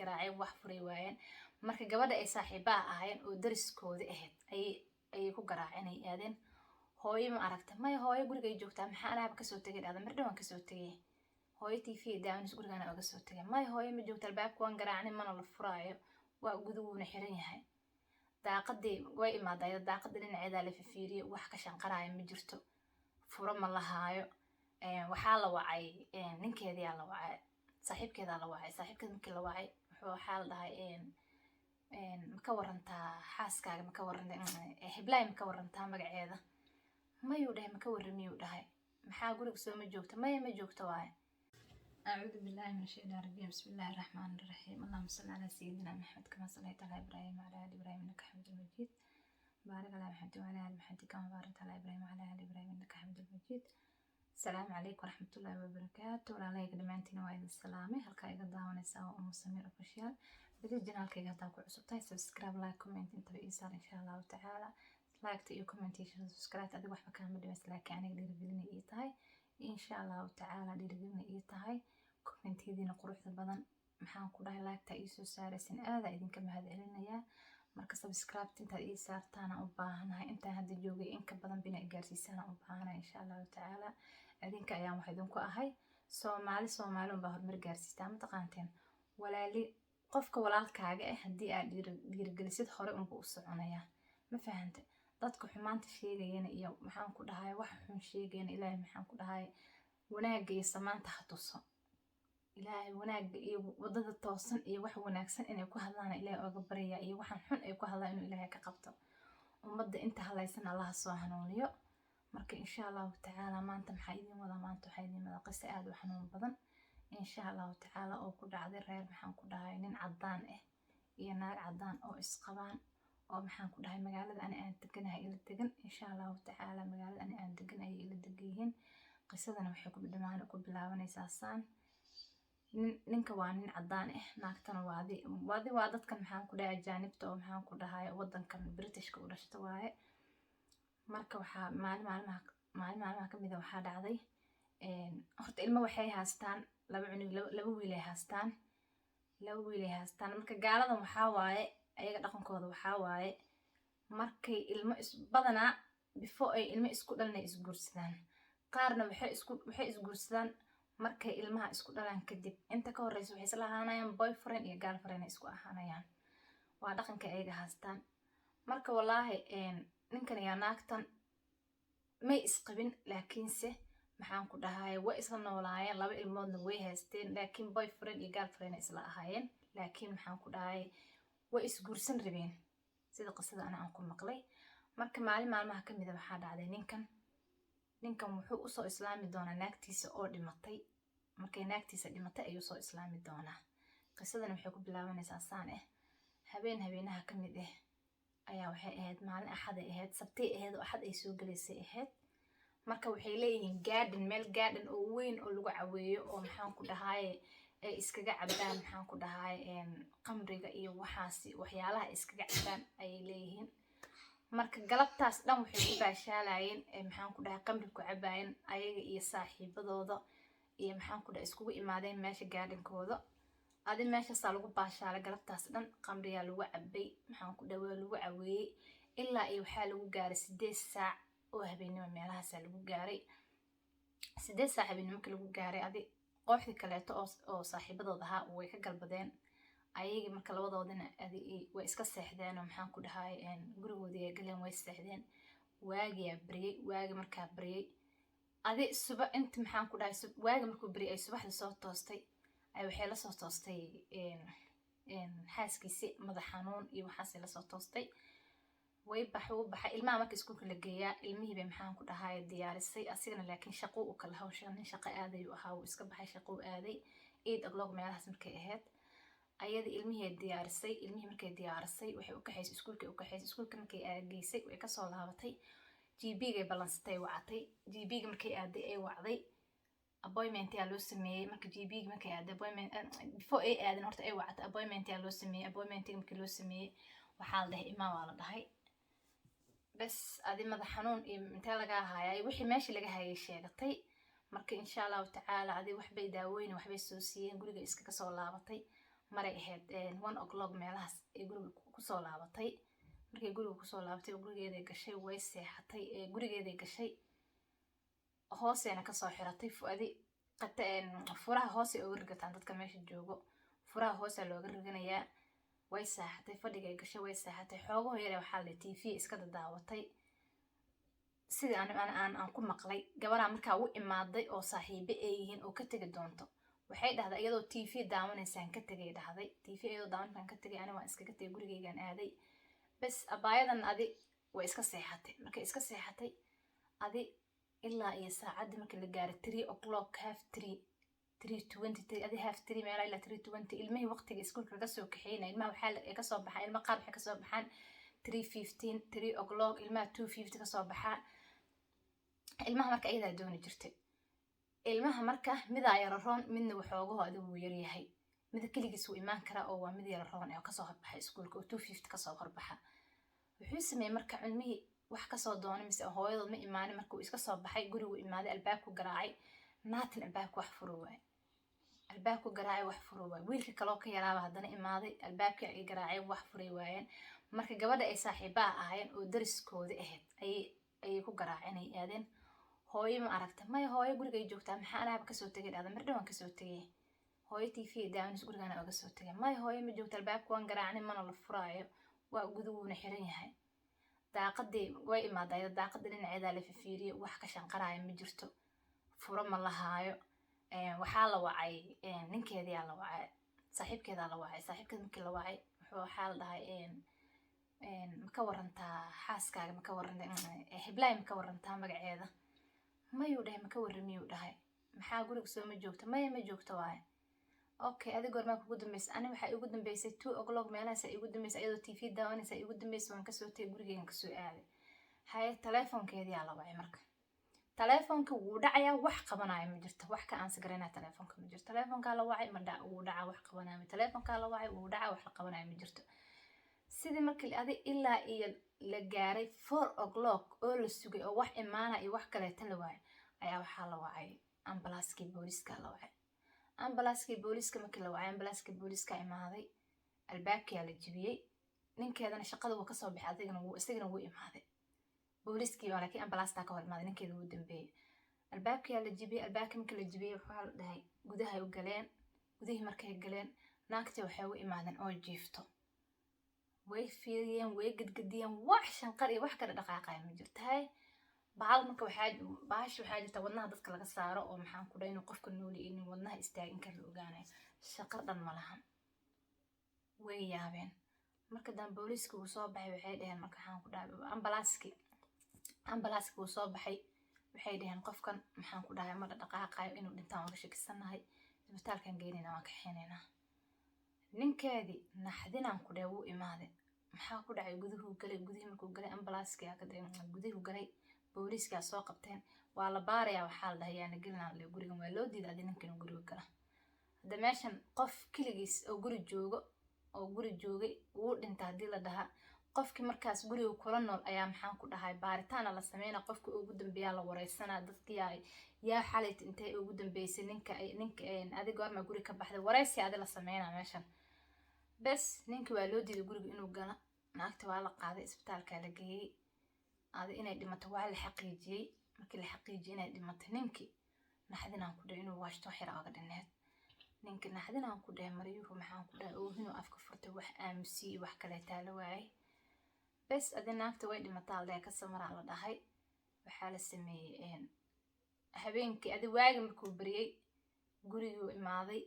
Garaaceen, wax furay waayeen. Marka gabadha ay saaxiibaha ahaayeen oo dariskoodi ahayd ayay ku garaaceen, ay aadeen. "Hooyo ma aragta?" "Maya, hooyo gurigay joogtaa. Maxaa, anaaba kasoo tegay," dhahda, "mirdha waan kasoo tegay. Hooyo TV daawanis, gurigana oga soo tegay." "Maya, hooyo ma joogta. Albaabka waan garaacnay, mana la furaayo, waa guduguuna xiran yahay." Daaqadii way imaaday, daaqada dhinaceedaa la fifiiriyay, wax ka shanqaraayo ma jirto, furo ma lahaayo. Waxaa la wacay ninkeediyaa la wacay, saaxiibkeedaa la wacay. Saaxiibkeed markii la wacay, waxaa la dhahay, "Ma ka warantaa xaaskaaga? Ma ka waranta heblaay? Ma ka warantaa magaceeda?" "Mayuu," dhahay, "ma ka warramiyuu," dhahay. "Maxaa, guriga soo ma joogto?" "Maya, ma joogto waaye." أعوذ بالله من الشيطان الرجيم. بسم الله الرحمن الرحيم. اللهم صل على سيدنا محمد كما صليت على إبراهيم وعلى آل إبراهيم إنك حميد مجيد. بارك على محمد وعلى آل محمد كما باركت على إبراهيم وعلى آل إبراهيم إنك حميد مجيد. السلام عليكم ورحمة الله وبركاته. Walaalahayga dhammaantiin waa idin salaamay. Halkaa iga daawanaysaa waa Umu Samiir Official. Badi channelkayga haddaa ku cusub tahay, subscribe, like, comment intaba ii saar, insha Allahu tacaala. Like iyo comment iyo subscribe adiga waxba kaama dhimaysa, laakiin aniga dhiirigelina ii tahay, insha Allahu tacaala, dhiirigelina ii tahay. Commentiyadiina quruxda badan, maxaan ku dhahay, like-ta ii soo saaraysin, aadaa idinka mahad celinayaa. Marka subscribe intaad ii saartaana u baahanahay, intaan hadda joogay in ka badan bina gaarsiisaana u baahanahay, insha Allahu tacaala. Idinka ayaan wax idinku ahay. Soomaali, Soomaali unbaa horumar gaarsiistaa, mataqaanteen? Walaali, qofka walaalkaaga ah haddii aad dhiirigelisid, hore unbuu u soconayaa, ma fahante? Dadka xumaanta sheegayana iyo, maxaan ku dhahay, wax xun sheegayana, Ilaahay, maxaan ku dhahay, wanaagga iyo samaanta ha tuso. Ilaahay wanaagga iyo wadada toosan iyo wax wanaagsan inay ku hadlaan Ilaahay oga baraya, iyo waxaan xun ay ku hadlaan inuu Ilaahay ka qabto. Ummadda inta halaysan Allaha soo hanuuniyo. Marka insha Allahu tacaala, maanta maxaa idiin wadaa? Maanta waxaa idiin wadaa qiso aada u xanuun badan, insha Allahu tacaala, oo ku dhacday reer, maxaan ku dhahay, nin caddaan ah iyo naag caddaan oo isqabaan, oo, maxaan ku dhahay, magaalada ani aan deganahay ila degan. Insha Allahu tacaala, magaalada ani aan degan ayay ila degan yihiin. Qisadana waxay ku dhamaan ku bilaabanaysaa saan. Ninka waa nin caddaan ah, naagtana waadi waadi waa dadkan, maxaan ku dhahay, ajaanibta oo, maxaan ku dhahay, wadankan Britishka u dhashta waaye. Marka waxaa maalin maalmaha kamid a waxaa dhacday, horta ilmo waxay haystaan laba cunug, laba wiil ay haystaan, laba wiil ay haystaan. Marka gaaladan waxaa waaye, ayaga dhaqankooda waxaa waaye, markay ilmo is badanaa, before ay ilmo isku dhalin ay isguursadaan. Qaarna waxay isguursadaan markay ilmaha isku dhalaan kadib. Inta ka horeysa waxay isla ahaanayaan boyfriend iyo girlfriend ay isku ahaanayaan. Waa dhaqanka ayaga haystaan. Marka wallaahi, ninkan iyo naagtan may isqabin, laakiinse, maxaan ku dhahay, way isla noolaayeen, laba ilmoodna way haysteen, laakiin boyfriend iyo girlfriend ay isla ahaayeen. Laakiin, maxaan ku dhahay, way isguursan rabeen, sida qisada ana aan ku maqlay. Marka maalin maalmaha kamid a waxaa dhacday, ninkan wuxuu usoo islaami doonaa naagtiisa oo dhimatay. Markay naagtiisa dhimatay ayuu soo islaami doonaa. Qisadana waxay ku bilaabanaysaa saan ah. Habeen habeenaha kamid ah ayaa, waxay ahayd maalin Axaday ahayd, Sabtay ahayd oo Axad ay soo gelaysay ahayd. Marka waxay leeyihiin garden, meel garden oo weyn oo lagu caweeyo, oo, maxaan ku dhahaye, ay iskaga cabaan, maxaan ku dhahaye, qamriga iyo waxaasi, waxyaalaha ay iskaga cabaan ayay leeyihiin. Marka galabtaas dhan waxay ku baashaalayeen, maxaan ku dhahay, qamri ku cabaayeen, ayaga iyo saaxiibadooda iyo, maxaan ku dhahay, iskugu imaadeen meesha gardenkooda. Adi meeshaasaa lagu baashaalay galabtaas dhan, qamriyaa lagu cabay, maxaan ku dhahay, waa lagu caweeyey, ilaa iyo waxaa lagu gaaray 8 saac oo habeenimo meelahaasaa lagu gaaray. 8 saac habeenimo markii lagu gaaray, adi kooxdii kaleeto oo saaxiibadood ahaa way ka galbadeen ayagii. Marka labadoodina adi way iska seexdeen oo, maxaan ku dhahay, gurigoodii ay galeen, way seexdeen. Waagiyaa baryey. Waagi markaa baryey, adi suba inta, maxaan ku dhahay, waagi markuu baryey ay subaxda soo toostay, ay waxay lasoo toostay xaaskiisi madax xanuun iyo waxaasay lasoo toostay. Way bax, wuu baxay. Ilmaha marka iskuulka la geeyaa, ilmihii bay, maxaan ku dhahay, diyaarisay. Asigana laakiin shaqo u kala hawsha, nin shaqo aadayuu ahaa, wuu iska baxay, shaqo u aaday. 8 o'clock meelahaas markay ahayd, ayada ilmihii ay diyaarisay. Ilmihii markay diyaarisay, waxay u kaxaysay iskuulka, u kaxaysay iskuulka. Markay geysay, way kasoo laabatay. GP-gay ballansatay, wacatay. GP-ga markay aaday, ay wacday, appointment yaa loo sameeyey. Marka GP-ga markay aaday, appointment before ay aadin horta ay wacatay, appointment yaa loo sameeyey. Appointmentiga markii loo sameeyey, waxaa la dhahay imaa, waa la dhahay. Bes adi madax xanuun iyo intee lagaa haayay, wixii meeshii laga hayay sheegatay. Marka insha Allahu tacaala, adi waxbay daawooyin waxbay soo siiyeen, guriga iskaga soo laabatay. Maray ahayd 1 o'clock meelahaas ay guriga kusoo laabatay. Markay guriga kusoo laabatay oo gurigeeday gashay, way seexatay. Gurigeeday gashay, hooseena kasoo xiratay fu-adi furaha hoose uga rigataan dadka meesha joogo, furaha hoosa looga riganayaa. Way seexatay, fadhigay gashay, way seexatay. Xoogaho yare waxaa la TV iska dadaawatay. Sidii aan ku maqlay, gabadhaa markaa u imaaday oo saaxiibe ay yihiin oo ka tegi doonto, waxay dhahday iyadoo TV daawanaysaan ka tegay. Dhahday TV iyadoo daawanaysaan ka tegay, ani waan iskaga tegay, gurigaygaan aaday. Bes, abaayadan adi way iska seexatay. Markay iska seexatay, adi ilaa iyo saacaddii markii la gaaray 3 o'clock, half three, 3:23, adi half three meelaa ilaa 3:20, ilmihii waqtiga iskuulka laga soo kaxeynaya. Ilmaha waxaa kasoo baxaan, ilma qaar waxay kasoo baxaan 3:15, 3 o'clock, ilmaha 2:50 kasoo baxaa. Ilmaha marka iyadaa dooni jirtay. Ilmaha marka midaa yararoon, midna waxoogaho adigu wuu yaryahay. Mida keligiis wuu imaan karaa oo waa mid yararoon oo kasoo horbaxa iskuulka oo 2:50 kasoo horbaxa. Wuxuu sameeyey marka cilmihii wax kasoo doonay mise hooyadood ma imaanin. Marka uu iska soo baxay, gurigu imaaday, albaabku garaacay, naatin albaabku wax furo waay. Albaabku garaacay, wax furo waay. Wiilka kaloo ka yaraaba haddana imaaday, albaabkii ay garaaceen, wax furay waayeen. Marka gabadha ay saaxiibaha ahaayeen oo dariskoodi ahayd ayay ku garaaceen, ay aadeen. Hooyo ma aragta? Maya, hooyo gurigay joogtaa, maxaa anaaba kasoo tegay, dhahda mirdha waan kasoo tegay. Hooyo TV daawanis gurigana oga soo tegay. Maya, hooyo ma joogta, albaabka waan garaacnay, mana la furaayo, waa guduguuna xiran yahay. Daaqadii way imaaday, daaqada dhinaceedaa la fifiiriyey, wax ka shanqaraayo ma jirto, furo ma lahaayo. Waxaa la wacay ninkeediyaa la wacay, saaxiibkeedaa la wacay. Saaxiibkeed markii la wacay, waxaa la dhahay, "Ma ka warantaa xaaskaaga? Ma ka waranta heblaay? Ma ka warantaa magaceeda?" "Mayuu," dhahay, "ma ka warramiyuu," dhahay. "Maxaa, guriga soo ma joogto?" "Maya, ma joogto waaye." "Okay, adi goormaa kugu dambeysay?" "Ani waxaa igu dambeysay 2 o'clock meelahaas igu dambeysay, iyadoo TV daawanaysa igu dambeysay, waan kasoo tegay, gurigeygan kasoo aaday." Haye, telefoonkeediyaa la wacay. Marka telefoonka wuu dhacayaa, wax qabanaya ma jirto, wax ka aansi garanaya telefoonka ma jirto. Telefoonkaa la wacay, ma dhac, wuu dhacaa, wax qabanaya ma. Telefoonkaa la wacay, wuu dhacaa, wax la qabanaya ma jirto. Sidii markii adi ilaa iyo la gaaray 4 o'clock oo la sugay oo wax imaana iyo wax kaleeta la waayay, ayaa waxaa la wacay ambalaaskii booliiska la wacay. Ambalaaskii booliiska markii la wacay, ambalaaskii booliiska imaaday, albaabkiyaa la jibiyey. Ninkeedana shaqada wuu kasoo baxay, adigana wuu isagana wuu imaaday booliiskii baa, laakiin ambalaastaa ka hor imaaday, ninkeeda wuu dambeeyey. Albaabkiyaa la jibiyey. Albaabkii markii la jibiyey, waxaa la dhahay gudahay u galeen. Gudihii markay galeen, naagtii waxay u imaadeen oo jiifto. Way fiiriyeen, way gadgadiyeen, wax shanqar iyo wax kale dhaqaaqaya ma jirto. Hay, bahal marka waxaa bahasha waxaa jirta wadnaha dadka laga saaro oo maxaan ku dhahay inuu qofka nooli, inuu wadnaha istaagin kara la ogaanayo. Shaqar dhan ma lahan. Way yaabeen. Marka dambe booliiska uu soo baxay, waxay dhaheen, marka waxaan ku dhahay ambalaaski uu soo baxay, waxay dhaheen qofkan maxaan ku dhahay ma dhaqaaqayo, inuu dhintaan waan ka shakisanahay, isbitaalkan geynayna, waan kaxeynaynaa. Ninkeedii naxdinaan ku dhahay wuu imaaday. Maxaa ku dhacay? Guduhuu galay. Gudihii markuu galay, ambalaaskii gudihuu galay, booliiskaa soo qabteen, waa la baarayaa. Waxaa la dhahay yaana gelinaa le gurigan, waa loo diiday adi ninkan guriga gala. Hadda meeshan qof keligiis oo guri joogo oo guri joogay wuu dhinta haddii la dhahaa, qofkii markaas guriga kula nool ayaa maxaan ku dhahay baaritaana la sameynaa, qofka ugu dambeeyaa la wareysanaa, dadki yaa xalayt intay ugu dambeysay, ninka adi goorma guri ka baxday, wareysi adi la sameynaa meeshan. Bes, ninkii waa loo diiday guriga inuu gala. Naagta waa la qaaday, isbitaalka la geeyey. Adi inay dhimato waa la xaqiijiyey. Markii la xaqiijiyey inay dhimatay, ninkii naxdinaan ku dhahay inuu waashto xira oga dhineed. Ninka naxdinaan ku dhahay maryuhu maxaan ku dhahay oohinuu afka furtay, wax aamusiyey, wax kaleetaa la waayay. Bes, adi naagta way dhimataa lee ka samaraa la dhahay. Waxaa la sameeyey habeenkii, adi waagi markuu beriyey, guriguu imaaday.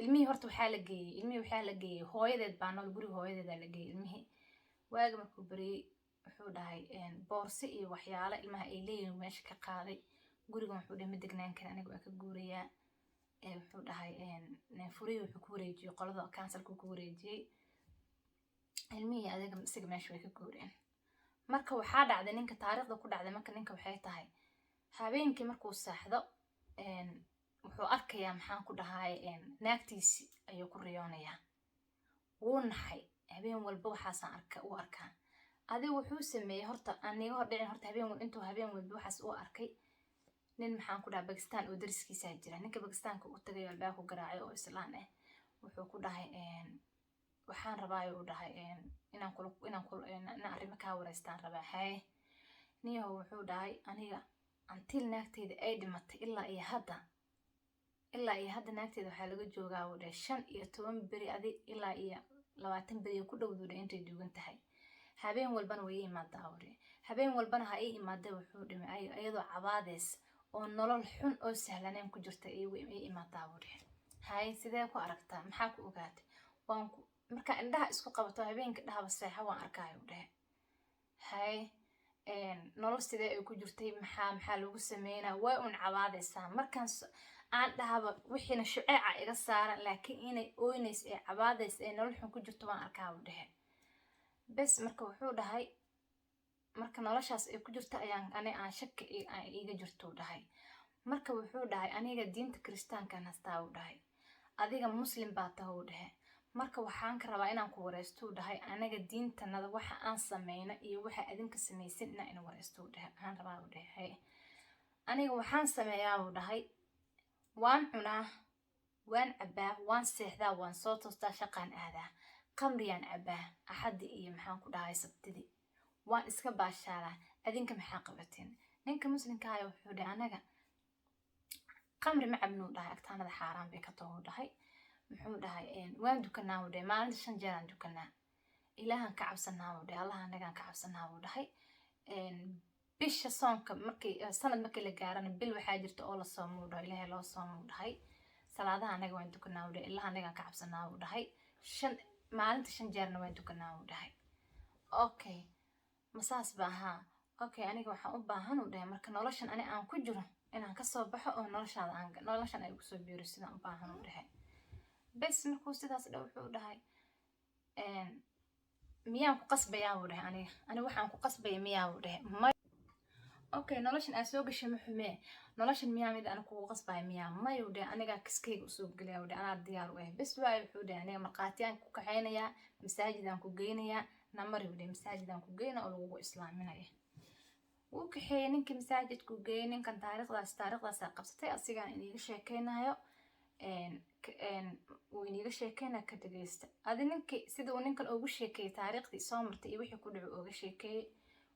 Ilmihii horta waxaa la geeyey, ilmihii waxaa la geeyey hooyadeed baa nool, guriga hooyadeedaa la geeyey ilmihii. Waagi markuu beriyey, wuxuu dhahay boorse iyo waxyaalo ilmaha ay leeyihiin meesha ka qaaday. Gurigan wuxuu dhahay ma degnaan kara aniga, waa ka guurayaa. Wuxuu dhahay furihii wuxuu ku wareejiyey qolada councilka ku wareejiyey ilmihii. Adiga isaga meesha way ka guureen. Marka waxaa dhacday ninka taariikhda ku dhacday marka ninka waxay tahay, habeenkii markuu seexdo wuxuu arkayaa maxaan ku dhahay naagtiisi ayuu ku riyoonayaa. Wuu naxay. Habeen walba waxaasaan arka uu arkaa. Adiga wuxuu sameeyey horta aan iga hor dhicin horta, habeen intuu habeen walba waxaas uu arkay, nin maxaan ku dhahay Bakistan oo dariskiisaa jira. Ninka Bakistaanka u tagay, albaabku garaacay oo islaan ah. Wuxuu ku dhahay, "Waxaan rabaa," uu dhahay, "inaan kula inaan kula inaan arrimo kaa wareystaan rabaa." "Haye, niyahow." Wuxuu dhahay, "Aniga until naagteyda ay dhimatay ilaa iyo hadda naagteyda waxaa laga joogaa," uu dhahay, "15 beri adi ilaa iyo 20 beri ku dhowduu dhahay intay duugan tahay. Habeen walbana way ii imaadaa," uu dhahay. "Habeen walbana ha ii imaada," wuxuu dhimay, "iyadoo cabaadeys oo nolol xun oo sahlaneen ku jirta ii imaadaa," uu dhahay. "Haye, sidee ku aragtaa? Maxaa ku ogaatay?" "Waan ku markaa indhaha isku qabato habeenka dhahaba seexa, waan arkaayo," uu dhahay. "Haye, nolol sidee ay ku jirtay? Maxaa lagu sameynaa?" "Way un cabaadaysaa. Markaan aan dhahaba wixiina shuceeca iga saaran, laakiin inay ooynayso ee cabaadaysa ee nolol xun ku jirto waan arkaa," uu dhahay. Bes, marka wuxuu dhahay, "Marka noloshaas ay ku jirto ayaan ani aan shaki iiga jirto," dhahay. Marka wuxuu dhahay, "Aniga diinta Kiristaankan hastaa," uu dhahay. "Adiga Muslim baa taha," uu dhahay. "Marka waxaan ka rabaa inaan ku wareysto," uu dhahay, "anaga diintanada waxa aan sameyno iyo waxa adinka samaysan inaan ina wareysto," uu dhahay, "waxaan rabaa," uu dhahay. "Haye." "Aniga waxaan sameeyaa," uu dhahay, "waan cunaa, waan cabbaa, waan seexdaa, waan soo toostaa, shaqaan aadaa, qamriyaan cabbaa Axaddi iyo, maxaan ku dhahay, Sabtidii, waan iska baashaalaa. Adinka maxaa qabateen?" Ninka Muslimka ayaa wuxuu dhahay, "Anaga qamri ma cabnuu," dhahay. "Agtaanada xaaraan bay ka taho," dhahay. Muxuu dhahay, "Waan dukanaa," uu dhahay. "Maalinta shan jeer aan dukanaa, Ilaahan ka cabsanaa," uu dhahay. "Allaha anagaan ka cabsanaa," uu dhahay. "Bisha soonka markii sanad markii la gaarana, bil waxaa jirta oo la soomo," uu dhahay, "Ilaahay loo soomo," uu dhahay. "Salaadaha anaga waan dukanaa," uu dhahay. "Ilaha anagaan ka cabsanaa," uu dhahay. "Shan maalinta shan jeerna waan dukanaa," uu dhahay. "Okay, ma saas ba ahaa? Okay, aniga waxaan u baahan," uu dhahay, "marka noloshan ani aan ku jiro inaan kasoo baxo oo noloshaada aan noloshan ay kusoo biiro sidaan u baahan," uu dhahay. Bes, markuu sidaas dha, wuxuu dhahay, "Miyaan ku qasbayaa?" buu dhahay. Aniga waxaan ku qasbaya miyaa?" buu dhahay. "May." "Okay, noloshan aad soo gashay ma xumee? Noloshan miyaa mid ana kugu qasbaya miyaa?" "May," uu dhahay. "Anigaa kiskayga usoo gelaya," uu dhahay. "Anaa diyaar u ah." "Bes waay," wuxuu dhahay. "Aniga markhaatiyaan ku kaxaynayaa, masaajidaan ku geynayaa, namari," uu dhahay. "Masaajidaan ku geyna oo lagugu islaaminaya." Wuu kaxeeyey ninkii, masaajidku geeyey ninkan. Taariikhdaasaa qabsatay, asigaan iniiga sheekeynayo, wuu iniiga sheekeynaya, ka dhageysta adi. Ninkii sida uu ninkan ugu sheekeeyey taariikhdii soo martay iyo wixii ku dhacu uga sheekeeyey,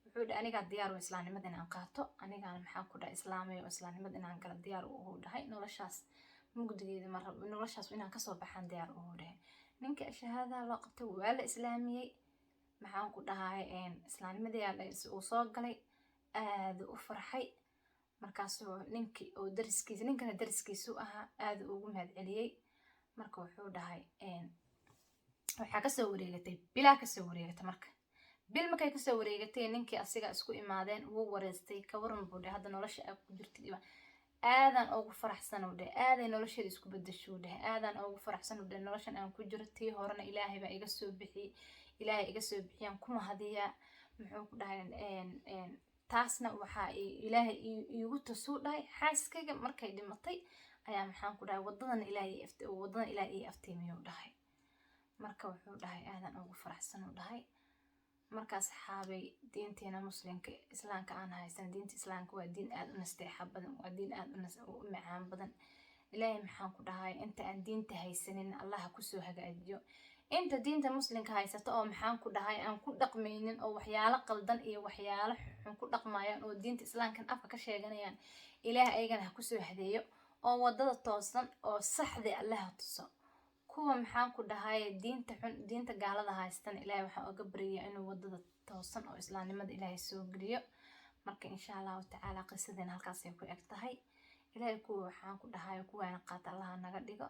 wuxuu dhahay, "Anigaa diyaar u islaamnimada inaan qaato. Anigaan, maxaan ku dhahay, islaamay oo islaamnimada inaan gala diyaar u dhahay. Noloshaas mugdigeeda ma rabo, noloshaas inaan kasoo baxaan diyaar ugu," dhahay. Ninka shahaadaha loo qabtay, waa la islaamiyey. Maxaan ku dhahay, islaamnimadii uu soo galay, aada u farxay. Markaasuu ninkii oo dariskiisa, ninkana dariskiisu ahaa, aada ugu mahad celiyey. Marka wuxuu dhahay, waxaa kasoo wareegatay bilaa kasoo wareegatay. Marka bil markay kasoo wareegatay, ninkii asiga isku imaadeen, wuu wareystay. "Ka waran," buu dhahay, "hadda nolosha aad ku jirtid?" "Aadaan ugu faraxsan," uu dhahay. "Aaday nolosheeda isku bedeshuu," dhahay. "Aadaan ugu faraxsan," uu dhahay, "noloshan aan ku jiro. Tii horena Ilaahay baa iga soo bixiyey, Ilaahay iga soo bixiyaan ku mahadiyaa." Muxuu ku dhahay, "Taasna waxaa Ilaahay iigu tusuu," dhahay, "xaaskayga markay dhimatay ayaa, maxaan ku dhahay, wadadan Ilaahay ii aftiimiyuu," dhahay. Marka wuxuu dhahay, "Aadan ugu faraxsan," uu dhahay. Marka asxaabay, diinteena Muslimka, Islaamka aan haysan, diinta Islaamka waa diin aada u nasteexa badan, waa diin aada u macaan badan. Ilaahay, maxaan ku dhahay, inta aan diinta haysanin Allaha kusoo hagaajiyo. Inta diinta Muslimka haysato oo, maxaan ku dhahay, aan ku dhaqmaynin oo waxyaalo qaldan iyo waxyaalo xun ku dhaqmayaan oo diinta Islaamkan afka ka sheeganayaan, Ilaah ayagana ha kusoo hadeeyo oo wadada toosan oo saxda Allaha tuso. Kuwa, maxaan ku dhahay, diinta xun, diinta gaalada haystan, Ilaahay waxaan oga baryaya inuu wadada toosan oo islaamnimada Ilaahay soo geliyo. Marka insha Allahu tacaala qisadeena halkaasay ku eg tahay. Ilaahay kuwa, waxaan ku dhahay, kuwaana qaata Allaha naga dhigo,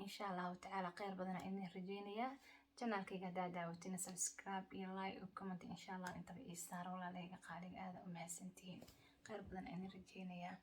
insha Allahu tacaala. Kheyr badan idin rajeynayaa. Channelkayga haddaa daawatina, subscribe iyo like iyo comment insha Allah intaba ii saaro. Walaalahayga qaaliga, aada u mahadsantihiin. Kheyr badan idin rajeynayaa.